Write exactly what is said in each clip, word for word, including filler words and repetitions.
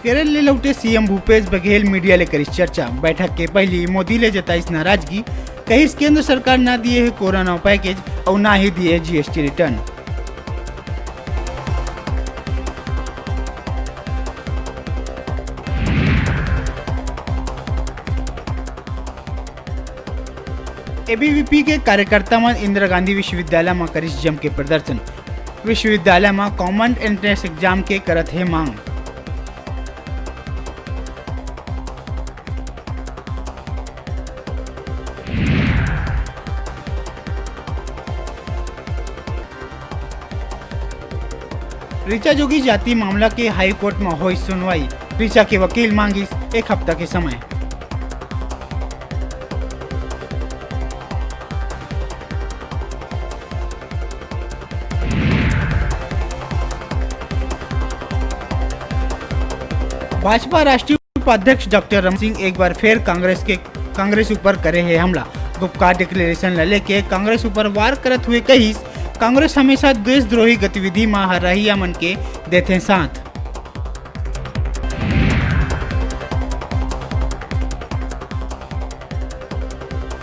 केरल ले लौटे CM Bhupesh Baghel media ले करिस चर्चा। बैठक के पहिली मोदी ले जताइस नाराजगी, कहिस केंद्र सरकार ना दिए हे कोरोना पैकेज अउ ना ही दिए जीएसटी रिटर्न। एबीवीपी के कार्यकर्ता मन इंदिरा गांधी विश्वविद्यालय म करिस जम के प्रदर्शन। विश्वविद्यालय म कॉमन एंट्रेंस एग्जाम के करत हे मांग। ऋचा जोगी जाति मामला के हाई कोर्ट म होइस सुनवाई। ऋचा के वकील मांगिस एक हफ्ता के समय। भाजपा राष्ट्रीय उपाध्यक्ष डॉक्टर रमन सिंह एक बार फेर कांग्रेस के, कांग्रेस ऊपर करे हे हमला। गुपकार डिक्लेरेशन ला लेके कांग्रेस ऊपर वार करत हुए कहिस, कांग्रेस हमेशा देशद्रोही गतिविधि म हरहिया मन के देथे साथ।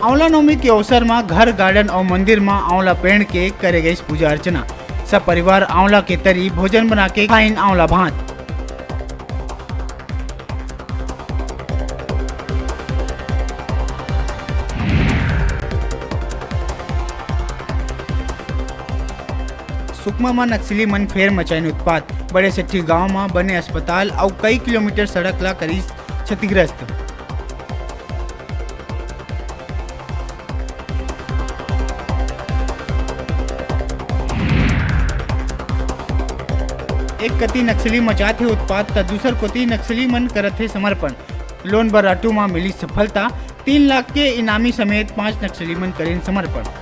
आंवला नवमी के अवसर म घर, गार्डन अउ मंदिर म आंवला पेड़ के करे गइस पूजा अर्चना। सब परिवार आंवला के तरी भोजन बना के खाइन आंवला भात। सुकमा म नक्सली मन फेर मचाइन उत्पात। बड़े सेठी गांव म बने अस्पताल अउ कई किलोमीटर सड़क ला करिस क्षतिग्रस्त। एक कति नक्सली मचात हे उत्पात, त दूसर कोति नक्सली मन करत हे समर्पण। लोन बराटू म मिली सफलता, तीन लाख के इनामी समेत पांच नक्सली मन करेन समर्पण।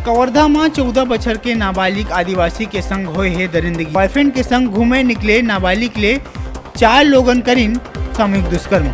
कवर्धा म चौदह बछर के नाबालिग आदिवासी के संग होए हे दरिंदगी। बॉयफ्रेंड के संग घूमे निकले नाबालिग ले चार लोगन करिन सामूहिक दुष्कर्म।